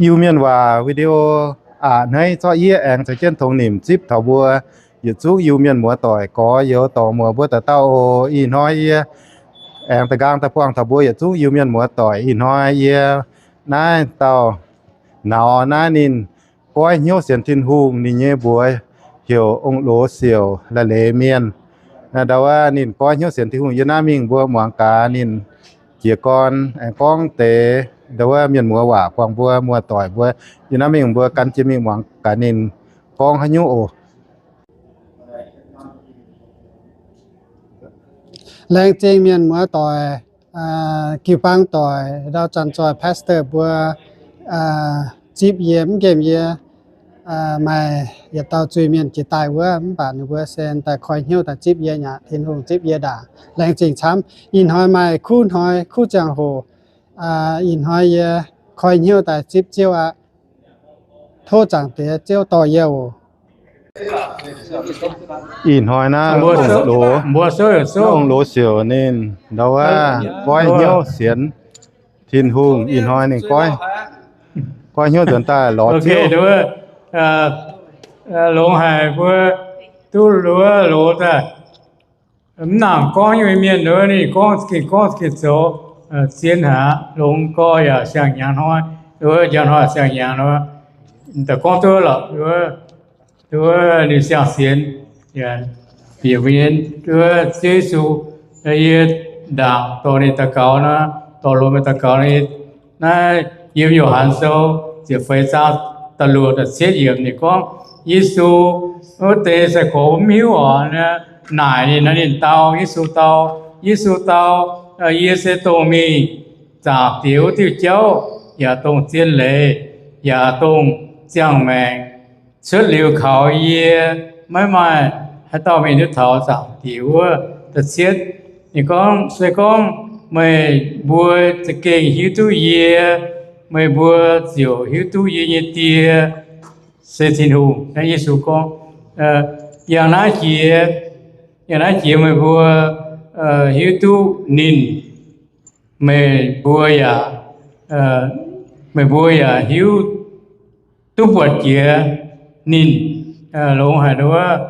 Iu-Mienh waac video aac hneiv zorqv yie aengx caux jienv tongx nimc zipv taux mbuo yietc zungv Iu-Mienh muoz-doic, gorx-youz, dorc-muoz mbuo dauh dauh oc. Ih hnoi yie aengx da'nqaang daaih buangh taux mbuo yietc zungv Iu-Mienh muoz-doic. Ih hnoi yie naaiv dauh nauz naaiv ninh goiv hnyouv sienx Tin-Hungh, ninh nyei mbuox heuc Ong-Loz Siouc, La'leiz Mienh. Ndau wuov ninh goiv hnyouv sienx Tin-Hungh. Yie naaiv mingh mbuo muangx gaax ninh jiez gorn aengx gorngv deix ndau wuov mienh muoz waac buangh mbuo muoz-doic mbuo. Yie naaiv mingh mbuo gan jienv mingh muangx gaax ninh gorngv haaix nyungc oc. Laengz zingh mienh muoz-doic, jiu-baang doic, ndau zanc-zoih pastor mbuo zipv yie, mv nqemh yie maaih yietc dauh zuiz-mienh jiex daaih wuov, mv baac ninh mbuo se daaih koi hnyouv daaih zipv yie, nyaac Tin-Hungh zipv yie ndaangc. Laengz zingh camv. Ih hnoi maaih kuv hnoi, kuv ziangh hoc. Ih hnoi yie koi hnyouv daaih zipv Ziouv aqv. Tov Zaangc Diex Ziouv dorh yie oc. Ih hnoi naaiv Ong-Loz Siouc ninh ndau wuov goiv hnyouv sienx Tin-Hungh. Ih hnoi ninh goiv hnyouv nzuonx daaih lorz Ziouv. Longx haic mbuo duqv loz daaih. Mv nangc gorngv nyei mienh wuov, ninh gorngv gengh gorngv gengh zoux, zien haic. Longx gorx yaac siang-hnyangx hnoi, wuov njang hnoi siang-hnyangx hnoi, daaih gorngv duqv lorqc. Wuov ninh siang-sienx, bieqc mbuo nyei wuov Ziouv Yesu, yie ndaangc dorh ninh daux gaux nor, dorh longx meih daux gaux nor, naaiv yiem Yo^han Sou ziepc feix zaang da'luoqc da'cietv yiemc ninh gorngv, Yesu wuov deix sai-gorx mv hiuv oc, naaic ninh nor, ninh dau, Yesu dau, Yesu dau, Yie se dongh mingh Zaangc Diex wuov diuh jauv, yaac dongh zien leiz, yaac dongh ziangh maengc. Cuotv liuz kaux yie, maiv maaih haaix dauh mingh duqv taux Zaangc Diex wuov. Da'cietv, ninh gorngv, Se gorngv meih mbuo za'gengh hiuv duqv yie, meih mbuo ziouc hiuv duqv yie nyei Die se Tin-Hungh. Naaiv Yesu gorngv, Yangh naaiv jiex, yangh naaiv jiex meih mbuo hiuv duqv ninh, meih mbuo yaac, meih mbuo yaac hiuv duqv buatc jiex ninh. Longx haic nduov,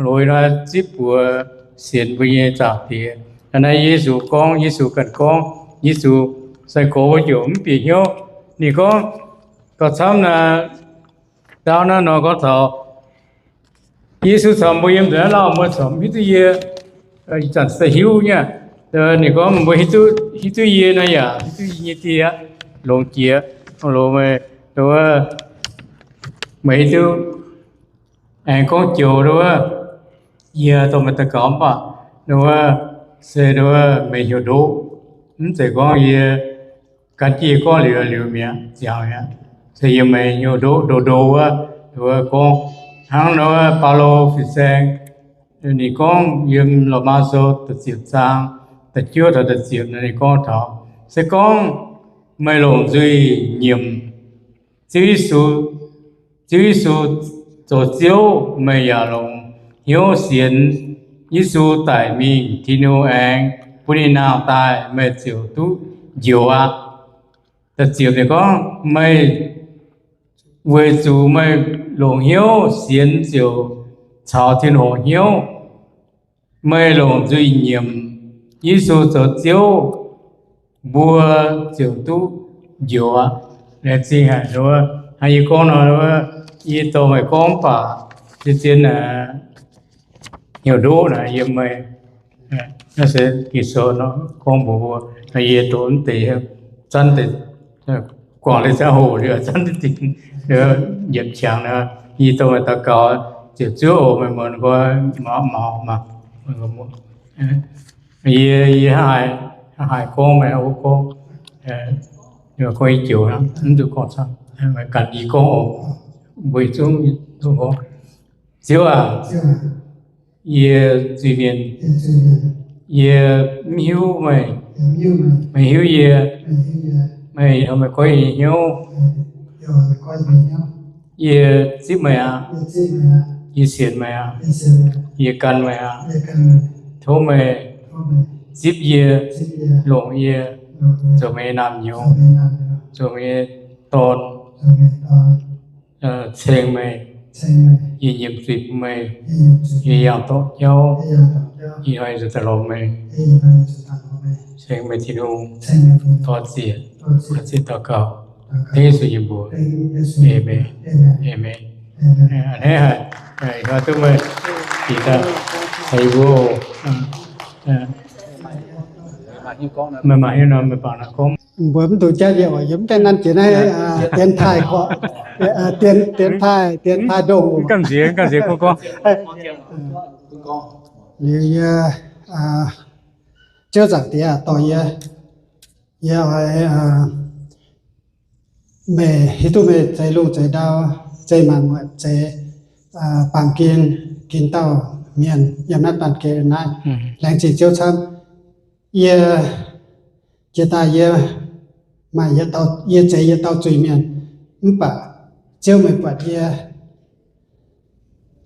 loz-hnoi zipv buoz sienx mbuo nyei Zaangc Diex. Naaiv Yesu gorngv, Yesu ganh gorngv, Yesu sai-gorx mbuo ziouc mv bieqc hnyouv. Ninh gorngv, gauh camv naaiv, ndaauv naaiv nor gorngv taux Yesu caux mbuo yiem nzuonx naaiv lauh, mbuo corc mv hiuv duqv yie, ih zanc se hiuv nyei. Ninh gorngv mbuo hiuv duqv yie nor yaac hiuv duqv yie nyei Die aqv. Longx jiex, longx meih, meih hiuv duqv aengx gorngv joux nduov, yie dongh meih daux gaux mv baac nduov, se nduov meih heuc ndoqv. Mv zeiz gorngv yie gan jienv yie gorngv liuz liuz mi'aqv, ziangx mi'aqv. Se yiem meih heuc ndoqv, ndoqv ndoqv wuov, nduov gorngv hnangv nduov Baulo fin-saeng ninh gorngv yiem Lomaa Sou da'ziepc zaang da'juov taux da'ziepc nor ninh gorngv taux, se gorngv meih longc nzuih nyiemc Ziouv Yesu, Ziouv Yesu zoux Ziouv, meih yaac longc hnyouv sienx Yesu daic mingh Tin-Hungh aengx bun ninh nangh daaih, meih ziouc duqv njoux aqv. Da'ziepc ninh gorngv, meih weic zuqc meih longc hnyouv sienx ziouc caux Tin-Hungh hnyouv. Meih longc nzuih nyiemc Yesu zoux Ziouv, mbuo ziouc duqv njoux aqv. Laengz zingh haic nduov, hnangv yie gorngv nor, yie dorh meih gorngv mv baac zien-zien heuc ndoqv naaic yiem meih, naaiv se Ging-Sou nor gorngv mbuox mbuo, yie doqc mv deix, zanv deix, guangc deix ziangh hoc liuz zanv deix dingc, yietc qangx nor, yie dorh meih daux gaux ziepc zuoqv oc, meih muonz nqoi maux maux maah. Yie, yie hnangv haaix gorngv meih hnangv wuov gorngv, gorngv i joux hnangv, mv duqv gorngv camv, meih ganh i gorngv oc. Mbuo zungv gorngv, Ziouv aac, yie zuiz-mienh, yie mv hiuv meih, meih hiuv yie, meih, meih goiv yie nyei hnyouv. Yie zipv meih aqv. Yie sienx meih aqv. Yie gan meih aqv. Tov meih zipv yie, longc yie zoux meih nyei naamh nyouz, zoux meih nyei Dorn, ceng meih, yie nyiemc zuiz bun meih, yie yangh dorngx jauv, yie haih nzuonx daaih lorz meih. Ceng meih Tin-Hungh, dorh ziec, dorh ziec daux gaux, dengv Yesu nyei mbuox. Aamen. Aamen. Hnangv naaiv, duqv meih bieqc daaih, meih maaih hnyouv nor meih baac naaic gorngv. Mbuo mv dungx jatv yie oc, yie mv gaengh nanv jiex naaiv, dienx taaih gorqv, dienx taaih, dienx taaih ndongh. Gamh nziex, gamh nziex gorngv gorngv. Liuz yie, Ziouv Zaangc Diex dorh yie, yie oix, meih hiuv duqv meih zeix lungh zeix ndau, zeix maanc muotc, zeix baamh gen, ginx dauh mienh yiem naaiv baamh gen naaiv. Laengz zingh Ziouv camv. Yie jiex daaih yie maaih, yie zeix yietc dauh zuiz-mienh, mv baac Ziouv meih buatc yie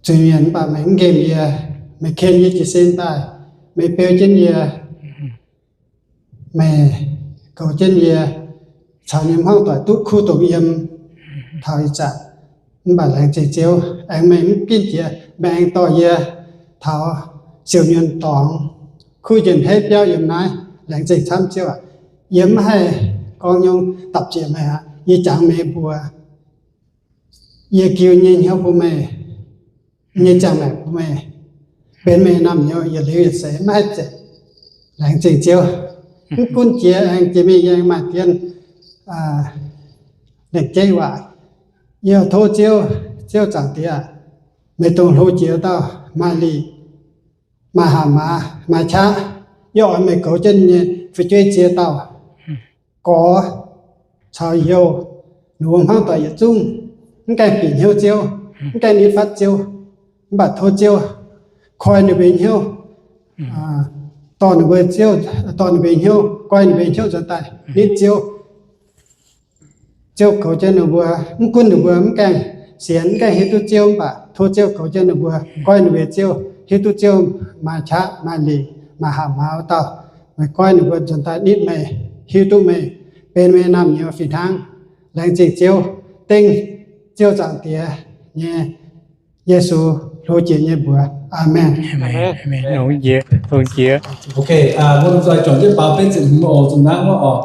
zuiz-mienh mv baac meih mv nqemh yie, meih ken yie jiez sin daaih, meih beu jienv yie, meih goux jienv yie caux nyei hmuangv doic duqv kuv dongh yiem taux ih zanc. Mv baac laengz zingh Ziouv, aengx meih mv ginv jiex, meih aengx dorh yie taux siou nyuonh dorngx, kuv njienc heiv biauv yiem naaiv. Laengz zingh camv Ziouv aac. Yie mv haih gorngv nyungc dapc jiex meih aqv. Yie jangx meih mbuox, yie giu nyei hnyouv bun meih, nyei ziangh maengc bun meih, benx meih naamh nyouz yietc liuz yietc seix maiv haih zeic. Laengz zingh Ziouv. Mv gunv jiex aengx jiex mingh yie aengx maaih dien lengc jeiv waac. Yie tov Ziouv, Ziouv Zaangc Diex, meih dongh hlo jiex dauh, maaih lic, maaih hatc maaz, maaih qaqv. Yie oix meih goux jienv nyei fu'jueiv ziex dauh, gorx caux youh, ninh mbuo hmuangv doic yietc zungv mv gaengh bieqc hnyouv Ziouv, mv gaengh nitv fatv Ziouv. Mv baac tov Ziouv koi ninh mbuo hnyouv, dorh ninh mbuo Ziouv, dorh ninh mbuo hnyouv, goiv ninh mbuo hnyouv nzuonx daaih nitv Ziouv. Ziouv goux jienv ninh mbuo, mv gunv ninh mbuo mv gaengh sienx, mv gaengh hiuv duqv Ziouv, mv baac tov Ziouv goux jienv ninh mbuo, goiv ninh mbuo Ziouv, hiuv duqv Ziouv maaih qaqv, maaih lic, maaih hatc maaz wuov dauh. Meih goiv ninh mbuo nzuonx daaih nitv meih, hiuv duqv meih, benx meih naamh nyouz fih hnangv. Laengz zingh Ziouv, dengv Ziouv Zaangc Diex nyei Yesu hlo jiex nyei mbuox. Aamen. Longx jiex, longx jiex. Ok, mbuo zuqc juangc jienv baaux betv ziepc hmz oc, zuqc nangv wuov oc.